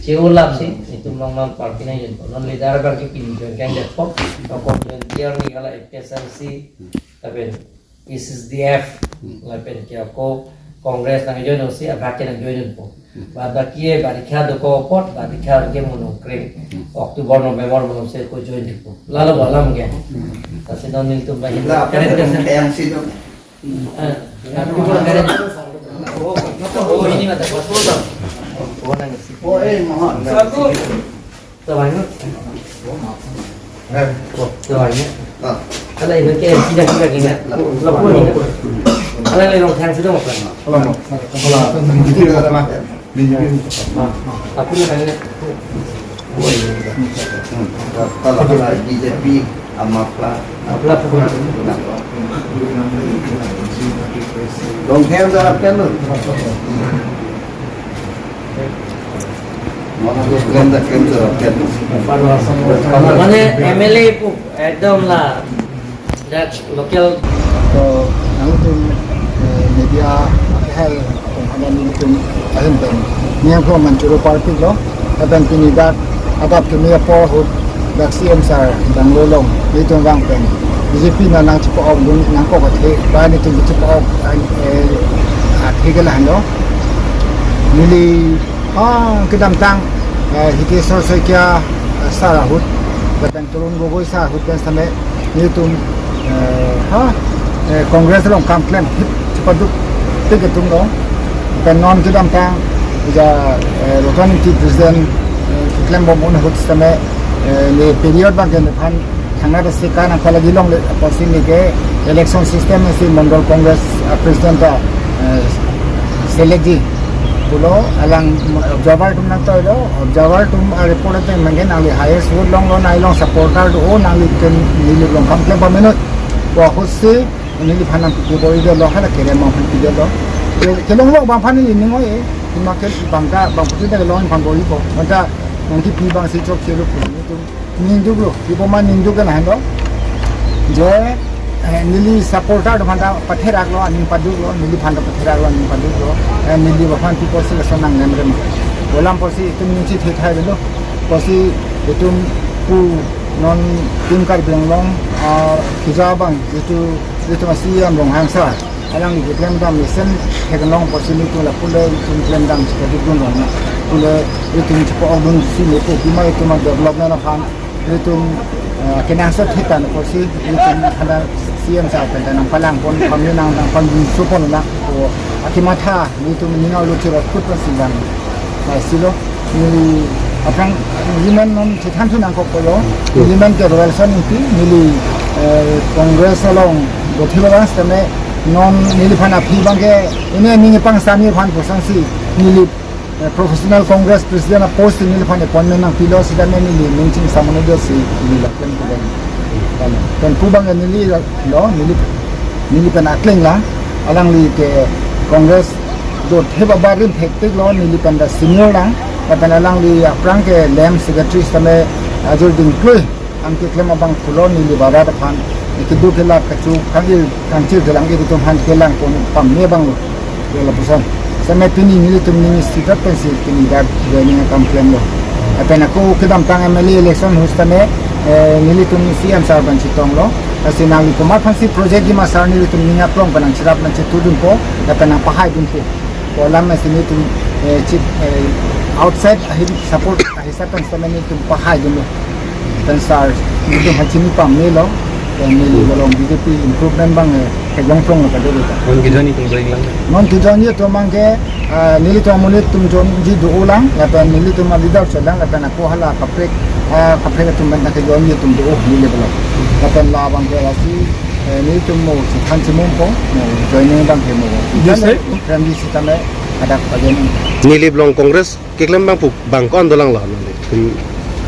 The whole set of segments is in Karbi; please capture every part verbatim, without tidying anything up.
Che-o lapsi, itum along non party nangjoinpo. Non leader abang ke pini join kangdetpo. Ako join tiar ni hala A P S M C, lapen A C C D F, lapen ke ako Congress nangjoin si, abang ke nangjoinpo. Bad baki e, bad ikha dokok apot, bad ikha ke mono kreng. October, November malomsi ko join dipo. Lalo balam ke. Lasi non nelitum bahin. La, apa yang sih dong? Eh, aku kurang keren. Oh, ini mata bos. Oh, nangis. Oh, eh, mohon. Satu. Tuh, banyak. Eh, tuh, banyak. Ah. Kalau ini kayak tidak, tidak ingat. Lapu ini. Kalau ini long time sudah makan. Kalau mau. Kalau. Ini ada mah. Aku ni kanya. Hmm. Kalau, kalau B J P, amapla. Amapla. Long time dah kan tu. Mana tu keren dah, keren dah kan tu. Mane M L A pu ekdom la. That local. To, nanglitum, eh, media akhel atum hadan nelitum ahin pen. Niang ko manchuro party lo, hadan pini dak adap kami apo ahut dak C M sir danglo long, nelitum vang pen. B J P na nangchipa-ok dun nangkok athe, ba nelitum chipa-ok, eh, athe ke lahenlo. Neli, ah, kedamtang, eh, Hiteswar Saikia, eh, sir ahut, lapen Tarun Gogoi sir ahut pen same nelitum, eh, ha, eh, Congress along kam klem thip chepaduk tik atum long. Pen non kedamtang ja, eh, Ratan Engti president, eh, keklem bom un ahut same, eh, ne period abang ke nephan thangnat ase ka nangpalagi longle apotsi neke election system si Mandal Congress, eh, president ta, eh, selectji pulo, alang observer atum nangtoilo, observer atum a-report ateng mangke nangli highest vote longlo, nangli along supporter do, o nangli ken neli along kam klem pamenoi. Pu ahutsi neliphan nangpi bor-idetlo, hala kerem abang pidetlo. Ke-, kelonglo abang aphan neli ning oi, imakel bangta, bang puti ta kelong aphan bor-ipo. Mata nangkipi abang si chokchelo pu nelitum ningduklo, ipo ma ningduk ke lahenlo. Je, eh, neli supporter atum aphan ta patheraklo, aning paduklo, neliphan ta patheraklo, aning paduklo. Eh, neli aphan pi apotsi lason nanglemrem. Bolam apotsi itum ningchi thethai avelo. Apotsi itum pu non Team Karbi Anglong, ah, Khija abang, itum, itum a-C E M Ronghang sir. Alangli keklem dam mesen theklong apotsi nelitum lapu le itum klem dam chepaduk dun long na. Pule itum chepa-ok dunsi nepo pima itum a-development aphan itum, eh, kenangsot thektang apotsi itum hala C M sir pen ta nangpalang pon, pamni nang nangpangdun sopon na. O akimatha itum ning arlo chirot kut pon si dam. Laisilo, neli aphrang nelimen non chethan thu nangkoklo, nelimen ke Royalson Engti, neli, eh, Congress along dothilo abang sitame non neliphan aphi abang ke, ini ning ipang sami aphan pusang si, neli, eh, professional Congress president a-post neliphan appointment nangpilo sitame neli ning ching samono do si, neli lapen kuben. Pen pu abang ke neli lo, neli, neli pen akleng la, alangli ke Congress dothip abarim thektik lo, neli pen ta senior lang, lapen alangli aphrang ke lem secretary sitame ajor dingklui, an keklem abang pulo neli barat aphan, keduk kelak kachu kangil kangchir kelang iri atum aphan kelang pon pame abang lo. Yo lapuson. Sitame pini nelitum ning isi dak pensi pini dak joining akam klemlo. Lapen ako kedamtang M L A election ahut sitame, eh, nelitum C M sir pen chetonglo. Lasi nangli komat aphansi project dima sir nelitum ning aklong pen nangcherap nangchetudunpo, lapen nangpahaidunpo. Pu alam masi nelitum, eh, chit, eh, outside ahin support ahisap pen sitame nelitum pahaidunlo. Pen sir nelitum hachini pamelo. Pen neli along B J P improvement abang, eh, theklong plong lo kadokave ta. Non kejani atum doi lang. Non kejani atum abang ke, ah, nelitum amonit atum jonji do-o lang, lapen nelitum a-leader cholang, lapen ako hala kaprek, ah, kaprek atum pen ta kejani atum do-o neli along. Lapen labang ke lasi, eh, nelitum mo chethan chemumpo, mo joining abang ke mo. Yes, sir. Friendly sitame hadak pajoining. Neli along Congress keklem abang pu bang ko-an dolang lo neli. Hmm.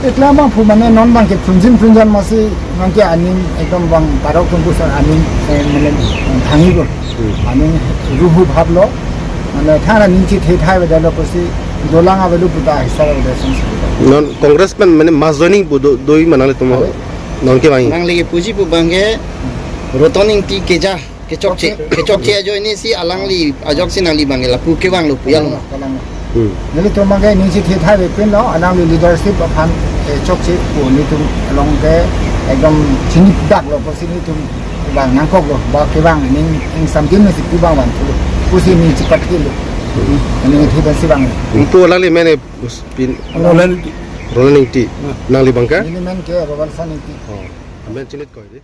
Keklem abang pu mane non abang ke prunjin prunjan masi non ke aning ekdom abang parok tungku sar aning, eh, mane thangi ko. Hmm. Aning ruhu bhab lo. Mane thana ning chithethai avelo pusi dolang avelo pu ta hisap avelo sung si. Non Congress pen mane mass joining pu do, doi ma nanglitum. Ave. Non ke bang. Nangli puji pu abang ke Ratan Engti keja. Kechokche, kechokche ajoine si alangli ajoksi nangli abang ke lapu kevanglo pu ya lo. Kalang, kalang. Hmm. Nelitum abangke ning si thethai avepinlo, alangli leadership aphan, eh, chokche pu nelitum along ke ekdom chinidaklo pusi nelitum vang nangkoklo, ba kevang ning, ning samdim si pu vang vanthulo pusi ning chepathilo. Hmm. Ning thethai si vang. Hmm. Pu alangli amen ke pin Roland Ingti. Roland Ingti. Hmm. Nangli abangke? Neli amen ke Robertson Ingti. Oh. Amen chinit koi dei.